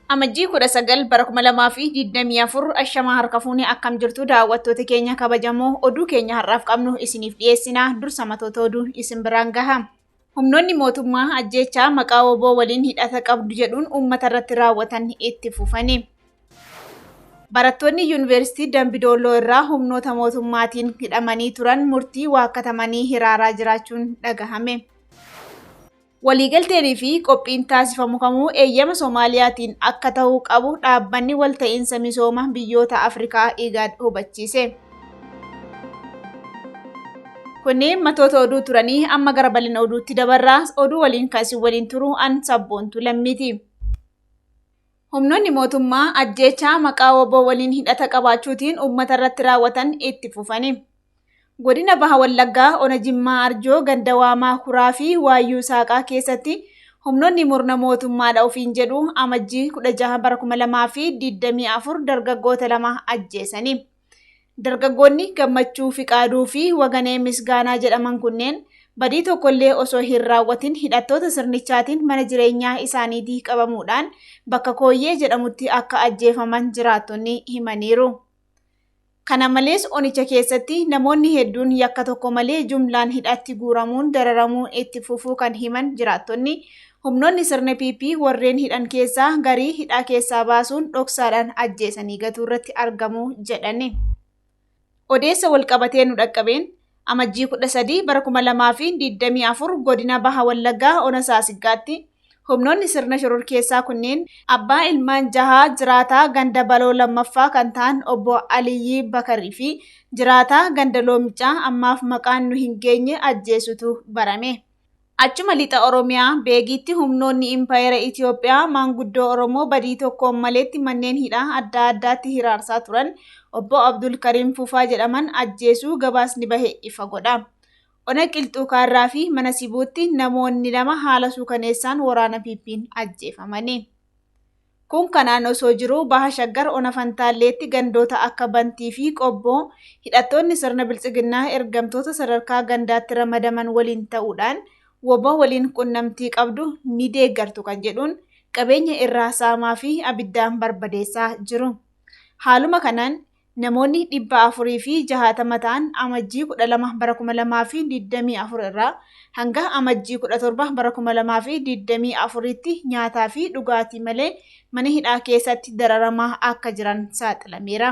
Amajjii 19 bara 2024 ashamaa harka fuunee akkam jirtu daawwattoota keenya kabajamoo oduu keenya har'aaf qabnu isiniif dhiyeessinaa dursa matoota oduu isin biraan gaha. Humnoonni mootummaa ajjeechaa maqaa woboo waliin hidhata qabdu jedhuun uummata irratti raawwatan itti fufani. Barattoonni Yuunivarsiitii Dambi Doolloo irraa humnoota mootummaatiin hidhamanii turan murtii waakkatamanii hiraaraa jiraachuun dhagahame. Waliigalteenii fi qophiin taasifamu kamuu eeyyama Somaaliyaatiin akka ta'uu qabu dhaabbanni walta'iinsa misooma biyyoota Afrikaa IGAD hubachiise. Kunneen matoota oduu turanii amma gara bal'ina oduutti dabarraa oduu waliin kan isin waliin turu an sabboontu lammiiti. Humnoonni mootummaa ajjeechaa maqaa wbo waliin hidhata qabaachuutiin uummata irratti raawwatan itti fufani. Godina Baha Wallaggaa Ona Jimmaa Arjoo ganda Waamaa Kuraa fi Waayyuu Saaqaa keessatti humnoonni murna mootummaadha ofiin jedhu Amajjii 16 bara 2024 dargaggoota lama ajjeesani. Dargaggoonni Gammachuu Fiqaaduu fi Waganee Misgaanaa jedhaman kunneen badii tokkollee osoo hin raawwatin hidhattoota sirnichaatiin mana jireenyaa isaaniitii qabamuudhaan bakka Kooyyee jedhamutti akka ajjeefaman jiraattonni himaniiru. Kana malees onicha keessatti namoonni hedduun yakka tokko malee jumlaan hidhaatti guuramuun dararamuu itti fufuu kan himan jiraattonni, humnoonni sirna PP warreen hidhan keessaa garii hidhaa keessaa baasuun dhoksaadhaan ajjeesanii gatuu irratti argamu jedhani. Odeessa walqabatee nu dhaqqabeen Amajjii 13 bara 2024 godina Baha Wallaggaa ona Saasiggaatti humnoonni sirna shororkeessaa kunneen abbaa ilmaan jahaa jiraataa ganda Baloo 2ffaa kan ta'an obbo Aliyyii Bakarii fi jiraataa ganda Loomicaa ammaaf maqaan nu hin geenye ajjeesuutu barame. Achuma Lixa Oromiyaa Beegiitti humnoonni Impayera Itiyoophiyaa maanguddoo Oromoo badii tokkoon maletti manneen hidhaa adda addaatti hiraarsaa turan Obbo Abdulkariim Fufaa jedhaman ajjeesuu gabaasni bahe ifa godha. Ona Qilxuu Kaarraa fi Mana Sibuutti namoonni 2 haala suukaneessaan waraana PPn ajjeefamani. Kun kanaan osoo jiruu Baha Shaggar Ona Fantaalleetti gandoota akka Bantii fi Qobboo hidhattoonni sirna Biltsiginnaa ergamtoota sadarkaa gandaatti ramadaman waliin ta'uudhaan wbo waliin qunnamtii qabdu ni deeggartu kan jedhuun qabeenya irraa saamaa fi abiddaan barbadeessaa jiru. Haaluma kanaan Namoonni 460 ta'an Amajjii 12 bara 2024 irraa hanga Amajjii 17 bara 2024tti nyaataa fi dhugaatii malee mana hidhaa keessatti dararamaa akka jiran saaxilameera.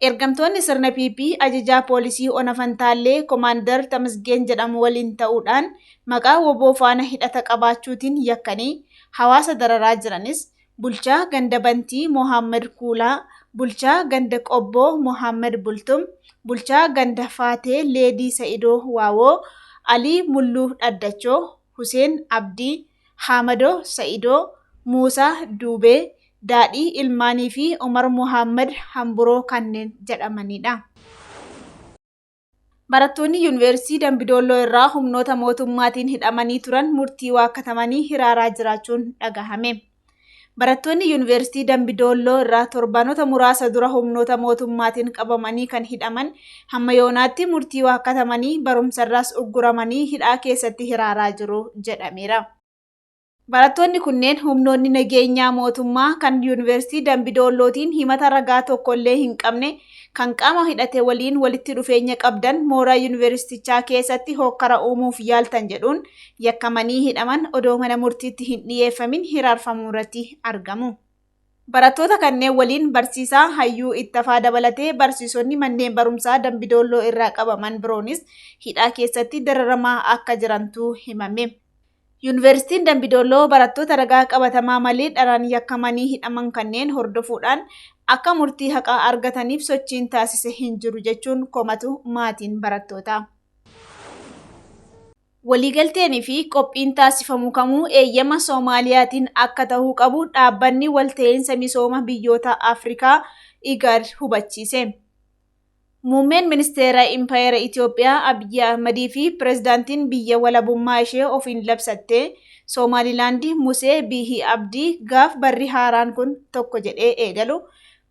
Ergamtoonni sirna PP ajajaa poolisii Ona Fantaallee Komaandar Tamasgeen jedhamu waliin ta'uudhaan maqaa wbo faana hidhata qabaachuutiin yakkanii hawaasa dararaa jiranis Bulchaa ganda Bantii Mohaammad Kuulaa, Bulchaa ganda Qobboo Mohaammad Bultum, Bulchaa ganda Faatee Leedii Sa'idoo Waawoo, Alii Mulluu Dhaddachoo, Huseen Abdii, Haamadoo Sa'idoo, Muusaa Duubee, Daadhii Ilmaanii fi Umar Mohaammad Hamburoo kanneen jedhamaniidha. Barattoonni Yuunivarsiitii Dambidoolloo irraa humnoota mootummaatiin hidhamanii turan murtii waakkatamanii hiraaraa jiraachuun dhagahame. Barattoonni Yuunivarsiitii Dambidoolloo irraa torbaanota muraasa dura humnoota mootummaatiin qabamanii kan hidhaman hamma yoonaatti murtii waakkatamanii barumsarraas ugguramanii hidhaa keessatti hiraaraa jiru jedhameera. Barattoonni kunneen humnoonni nageenyaa mootummaa kan Yuunivarsiitii Dambi Doollootiin himata ragaa tokkollee hin qabne kan qaama hidhate waliin walitti dhufeenya qabdan mooraa Yuunivarsiitichaa keessatti hookkara uumuuf yaaltan jedhuun yakkamanii hidhaman odoo mana murtiitti hin dhiyeeffamin hiraarfamuu irratti argamu. Barattoota kanneen waliin barsiisaa Hayyuu Ittafaa dabalatee barsiisonni manneen barumsaa Dambi Doolloo irraa qabaman biroonis hidhaa keessatti dararamaa akka jirantu himame. Yuunivarsiitiin Dambi Doolloo barattoota ragaa qabatamaa malee dharaan yakkamanii hidhaman kanneen hordofuudhaan akka murtii haqaa argataniif sochiin taasise hin jiru jechuun komatu maatiin barattootaa. Waliigalteen fi qophiin taasifamu kamuu eeyyama Soomaaliyaatiin akka tahuu qabu dhaabbanni Walta'iinsa Misooma Biyyoota Afrikaa, IGAD, hubachiise. Muummeen Ministeera Impayeera Itoophiyaa Abiyyi Ahmadii fi Pirezidaantiin biyya walabummaa ishee ofiin labsatte Soomaalilaandi Musee Biihii Abdii gaaf barri haaraan kun tokko jedhee eegalu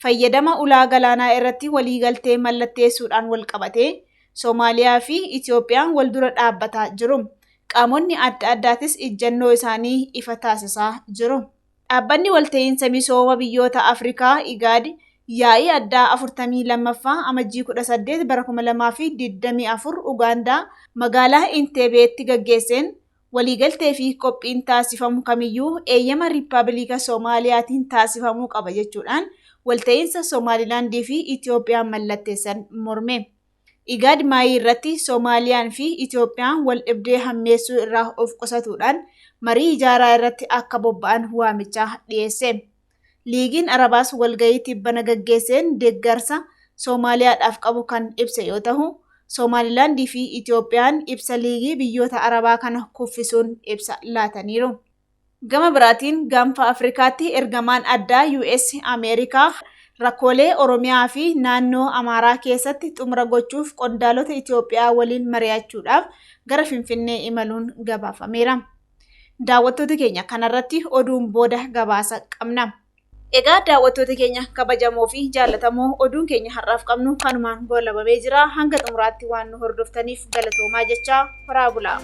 fayyadama ulaa galaanaa irratti waliigaltee mallatteessuudhaan walqabatee Soomaaliyaa fi Itoophiyaan waldura dhaabbataa jiru. Qaamonni adda addaatis ijjannoo isaanii ifa taasisaa jiru. Dhaabbanni walta'iinsa misooma biyyoota Afrikaa IGAD yaa'ii addaa 42ffaa Amajjii 18 bara 2024 Ugaandaa magaalaa Inteebeetti gaggeesseen waliigaltee fi qophiin taasifamu kamiyyuu eeyyama Riippaabilika Soomaaliyaatiin taasifamuu qaba jechuudhaan walta'iinsa Somaalilaandii fi Itoophiyaan mallatteessan morme. IGAD maayii irratti Soomaaliyaan fi Itoophiyaan wal dhibdee hammeessuu irraa of qusatuudhaan marii ijaaraa irratti akka bobba'an waamicha dhiyeesse. Liigiin Arabaas walgahii tibbana gaggeesseen deeggarsa Soomaaliyaadhaaf qabu kan ibse yoo tahu, Somaalilaandii fi Itoophiyaan ibsa Liigii biyyoota Arabaa kana kuffisuun ibsa laataniiru. Gama biraatiin Gaanfa Afrikaatti ergamaan addaa US Ameerikaa rakkoolee Oromiyaa fi naannoo Amaaraa keessatti xumura gochuuf qondaalota Itoophiyaa waliin mari'achuudhaaf gara Finfinnee imaluun gabaafameera. Daawwattoota keenya kanarratti oduun booda gabaasa qabna. Egaa daawwattoota keenya kabajamoo fi jaallatamoo oduun keenya har'aaf qabnu kanumaan goolabamee jira. Hanga xumuraatti waan nu hordoftaniif galatoomaa jechaa horaa bulaa.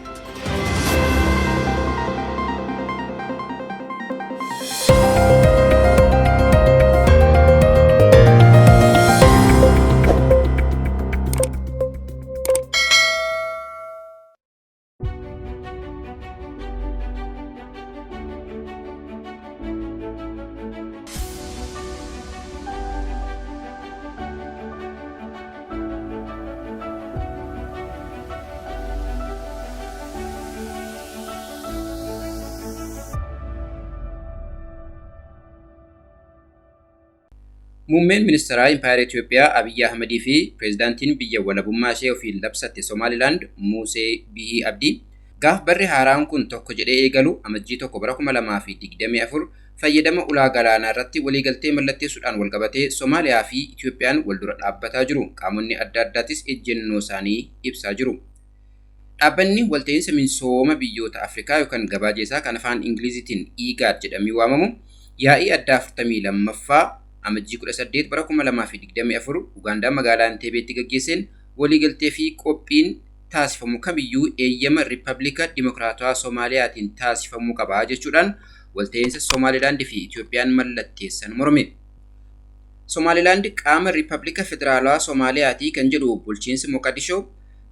Muummeen Ministeeraa Impaayera Itoophiyaa Abiyyi Ahmadii fi Pireezidaantiin biyya walabummaa ishee ofiin labsatte Somaalilaand Muusee Bihii Abdii gaaf barri haaraan kun tokko jedhee eegalu Amajjii 1 bara 2024 fayyadama ulaa galaanaa irratti waliigaltee mallatteessuudhaan walqabatee Somaaliyaa fi Itoophiyaan wal dura dhaabbataa jiru. Qaamonni adda addaatis ejjennoo isaanii ibsaa jiru. Dhaabbanni walta'iinsa misooma biyyoota Afrikaa yookaan gabaajeesaa kan afaan Ingiliziitiin IGAD jedhamee waamamu yaa'ii addaa 42ffaa Amajjii 18 bara 2024 Ugaandaa magaalaa Enteebeetti gaggeesseen waliigaltee fi qophiin taasifamu kamiyyuu eeyyama Riippaabilika Dimokiraatawaa Soomaaliyaatiin taasifamuu qaba jechuudhaan walta'iinsa Somaalilaand fi Itoophiyaan mallatteessan morme. Somaalilaand qaama Riippaabilika Federaalawaa Soomaaliyaatii kan jedhu bulchiinsi Moqadishoo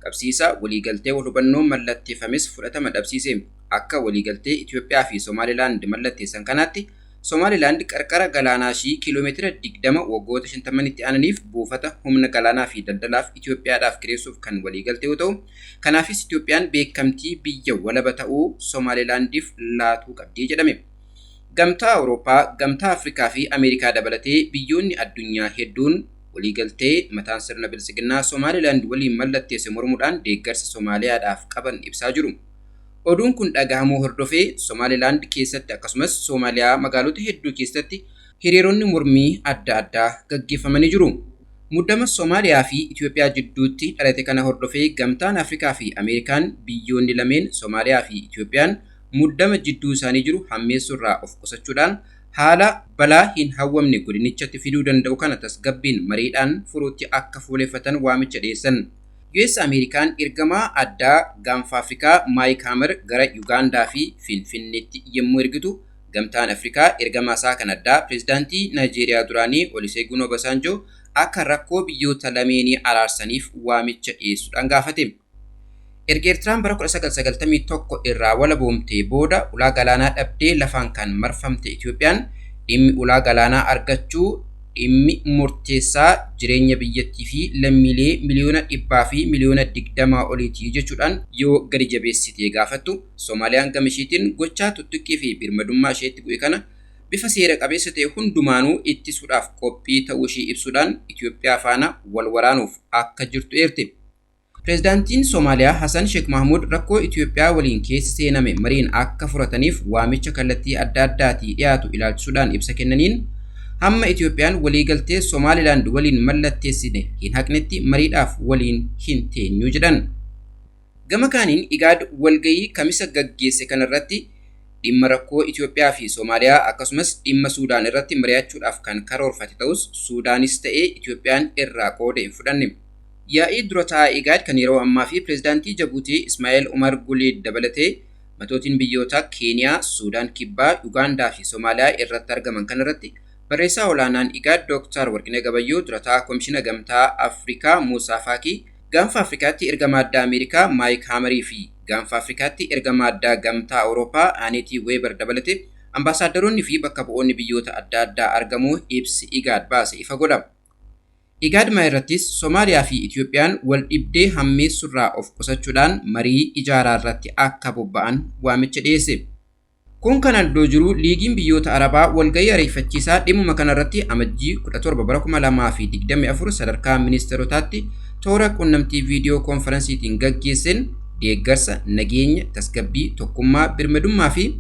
qabsiisa waliigaltee wal hubannoo mallatteeffames fudhatama dhabsiise. Akka waliigaltee Itoophiyaa fi Somaalilaand mallatteessan kanaatti Somaalilaand qarqara galaanaa ishii kiiloomeetira 20 waggoota 50 itti aananiif buufata humna galaanaa fi daldalaaf Itoophiyaadhaaf kireessuuf kan waliigalte yoo ta'u, kanaafis Itoophiyaan beekamtii biyya walaba ta'uu Somaalilaandiif laatuu qabdi jedhame. Gamtaa Awurooppaa, Gamtaa Afrikaa fi Ameerikaa dabalatee biyyoonni addunyaa hedduun waliigaltee mataan sirna biltsiginnaa Somaalilaand waliin mallatteesse mormuudhaan deeggarsa Somaaliyaadhaaf qaban ibsaa jiru. Oduun kun dhagahamuu hordofee Somaalilaand keessatti akkasumas Somaaliyaa magaalota hedduu keessatti hiriironni mormii adda addaa gaggeeffamanii jiru. Muddama Somaaliyaa fi Itoophiyaa jidduutti dhalate kana hordofee Gamtaan Afrikaa fi Ameerikaan biyyoonni lameen Somaaliyaa fi Itoophiyaan muddama jidduu isaanii jiru hammeessuurraa of qusachuudhaan haala balaa hin hawwamne godinichatti fiduu danda'u kana tasgabbiin mariidhaan furuutti akka fuuleffatan waamicha dhiyeessan. US Ameerikaan ergamaa addaa gaanfa Afrikaa Maayik Hamer gara Yugaandaa fi Finfinneetti yommuu ergitu Gamtaan Afrikaa ergamaa isaa kan addaa pireezidaantii Naayijeeriyaa duraanii Oluseegun Obasanjoo akka rakkoo biyyoota lameenii araarsaniif waamicha dhiyeessuudhaan gaafate. Erga Eertiraan bara 1991 irraa walaboomtee booda ulaa galaanaa dhabdee lafaan kan marfamte Itoophiyaan dhimmi ulaa galaanaa argachuu dhimmi murteessaa jireenya biyyattii fi lammiilee miliyoona dhibbaa fi miliyoona digdamaa oliitii jechuudhaan yoo gadi jabeessitee gaafattu Soomaaliyaan gama isheetiin gochaa tuttuqqii fi birmadummaa isheetti bu'e kana bifa seera qabeessa ta'e hundumaanuu ittisuudhaaf qophii ta'uu ishee ibsuudhaan Itoophiyaa faana wal waraanuuf akka jirtu eerte. Pireezidaantiin Soomaaliyaa Hasan Sheekh Mahmud rakkoo Itoophiyaa waliin keessa seename mariin akka furataniif waamicha kallattii adda addaatii dhiyaatu ilaalchisuudhaan ibsa kennaniin hamma Itoophiyaan waliigaltee Somaalilaand waliin mallatteessine hin haqnetti mariidhaaf waliin hin teenyu jedhan. Gama kaaniin IGAD walgahii kamisa gaggeesse kanarratti dhimma rakkoo Itoophiyaa fi Soomaaliyaa akkasumas dhimma Suudaan irratti mari'achuudhaaf kan karoorfate ta'us Suudaanis ta'ee Itoophiyaan irraa qooda hin fudhanne. Yaa'ii dura taa'aa IGAD kan yeroo ammaa fi pireezidaantii Jabuutii Ismaa'eel Umar Guleed dabalatee Matootiin biyyoota Keeniyaa, Suudaan Kibbaa, Ugaandaa fi Somaaliyaa irratti argaman kanarratti barreessaa olaanaan IGAD Dr. Warqinee Gabayyoo, durataa Komishina Gamtaa Afrikaa Muusaa Faakii, Gaanfa Afrikaatti ergama addaa Ameerikaa Maayik Haamarii fi Gaanfa Afrikaatti ergama addaa Gamtaa Awurooppaa Aaneetii Weebar dabalatee ambaasaaddaroonni fi bakka bu'oonni biyyoota adda addaa argamuu ibsi IGAD baase ifa godha. IGAD irrattis Somaaliyaa fi Itoophiyaan wal dhibdee hammeessurraa of qusachuudhaan marii ijaaraa irratti akka bobba'an waamicha dhiyeesse. Kun kan iddoo jiru liigiin biyyoota Arabaa walgahii ariifachiisaa dhimmuma kanarratti amajjii 17 bara 2024 sadarkaa ministeerotaatti toora quunnamtii viidiyoo koonferensiitiin gaggeesseen deeggarsa, nageenya, tasgabbii, tokkummaa, birmadummaa fi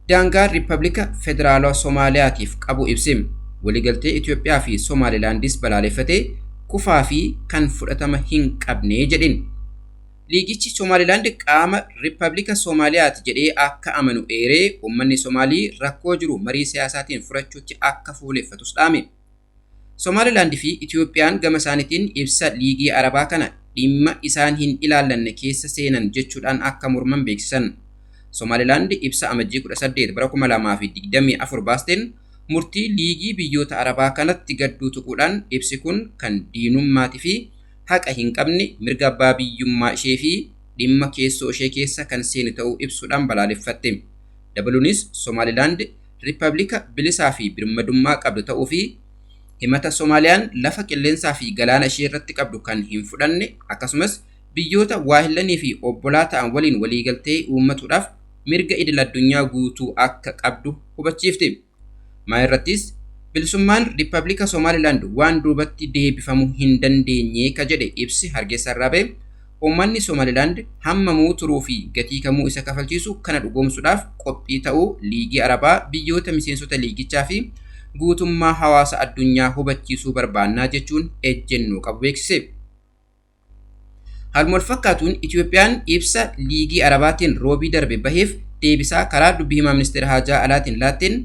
daangaa Riippablika Federaalaa Somaaliyaatiif qabu ibse. Waliigaltee Itoophiyaa fi Somaalilaandis balaaleffatee kufaa fi kan fudhatama hin qabne jedheen. Liigichi Somaalilaand qaama Riippablika Somaaliyaati jedhee akka amanu eeree uummanni Somaalii rakkoo jiru marii siyaasaatiin furachuutti akka fuuleffatus dhaame. Somaalilaand fi Itoophiyaan gama isaaniitiin ibsa Liigii Arabaa kana dhimma isaan hin ilaallanne keessa seenan jechuudhaan akka morman beeksisan. Somaalilaand ibsa amajjii 18 bara 2024 baasteen murtii liigii biyyoota Arabaa kanatti gadduu tuquudhaan ibsi kun kan diinummaatii fi haqa hin qabne mirga abbaa biyyummaa ishee fi dhimma keessoo ishee keessa kan seenu ta'uu ibsuudhaan balaaleffatte. Dabaluunis Somaalilaand riippablika bilisaa fi birmadummaa qabdu ta'uu fi himata Somaaliyaan lafa qilleensaa fi galaana ishee irratti qabdu kan hin fudhanne akkasumas biyyoota waahillanii fi obbolaa ta'an waliin waliigaltee uummatuudhaaf mirga idil addunyaa guutuu akka qabdu hubachiifte. Maa irrattis bilisummaan Riippablika Somaalilaand waan duubatti deebifamuu hin dandeenye ka jedhe ibsi Hargeysa irraa ba'e uummanni Somaalilaand hammamuu turuu fi gatii kamuu isa kafalchiisu kana dhugoomsuudhaaf qophii ta'uu Liigii Arabaa biyyoota miseensota liigichaa fi guutummaa hawaasa addunyaa hubachiisuu barbaannaa jechuun ejjennoo qabu beeksise. Haaluma wal fakkaatuun Itoophiyaan ibsa Liigii Arabaatiin roobii darbe baheef deebisaa karaa dubbii himaa ministeera haajaa alaatiin laatteen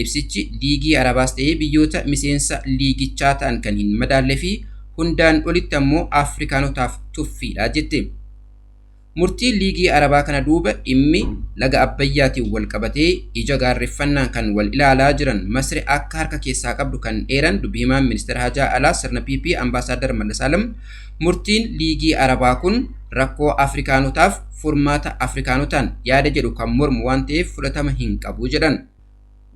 ibsichi Liigii Arabaas ta'ee biyyoota miseensa liigichaa ta'an kan hin madaallee fi hundaan olitti ammoo Afrikaanotaaf tuffiidha jette. Murtii Liigii Arabaa kana duuba dhimmi laga Abbayyaatiin wal qabatee ija gaarreeffannaan kan wal ilaalaa jiran Masri akka harka keessaa qabdu kan eeran dubbii himaan ministeera haajaa alaa sirna PP Ambaasaadar Mallas Alam murtiin Liigii Arabaa kun rakkoo Afrikaanotaaf furmaata Afrikaanotaan yaada jedhu kan mormu waan ta'eef fudhatama hin qabu jedhan.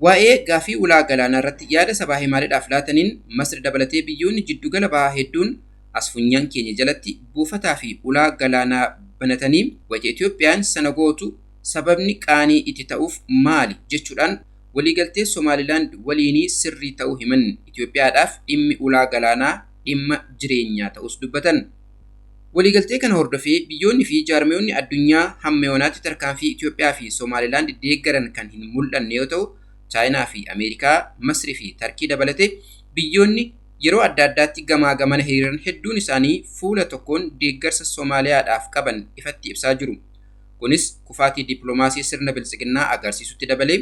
Waa'ee gaafii ulaa galaanaa irratti yaada sabaa himaaleedhaaf laataniin Masri dabalatee biyyoonni jiddugala bahaa hedduun as funyaan keenya jalatti buufataa fi ulaa galaanaa banatanii wayita Itoophiyaan sana gootu sababni qaanii itti ta'uuf maali jechuudhaan waliigaltee Somaalilaand waliinii sirrii ta'uu himan. Itoophiyaadhaaf dhimmi ulaa galaanaa dhimma jireenyaa ta'us dubbatan. Waliigaltee kana hordofee biyyoonni fi jaarmiyoonni addunyaa hamma yoonaatti tarkaanfii Itoophiyaa fi Somaalilaand deeggaran kan hin mul'anne yoo ta'u, Chaayinaa fi Ameerikaa, Masrii fi Tarkii dabalatee biyyoonni yeroo adda addaatti gamaa gamana hiriiran hedduun isaanii fuula tokkoon deeggarsa Somaaliyaadhaaf qaban ifatti ibsaa jiru. Kunis kufaatii dippiloomaasii sirna biltsiginnaa agarsiisutti dabalee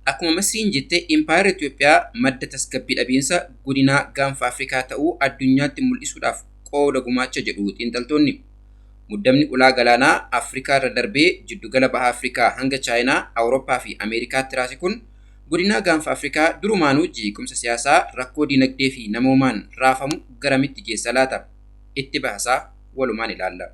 akkuma Masriin jette impaayerri Itoophiyaa madda tasgabbii dhabiinsa godinaa gaanfa Afrikaa ta'uu addunyaatti mul'isuudhaaf qooda gumaacha jedhu xiinxaltoonni. Muddamni ulaa galaanaa Afrikaa irra darbee jiddugala baha Afrikaa hanga Chaayinaa, Awurooppaa fi Ameerikaatti raase kun godinaa gaanfa Afrikaa durumaanuu jeequmsa siyaasaa rakkoo dinagdee fi namoomaan raafamu garamitti geessa laata? Itti bahasaa walumaan ilaalla.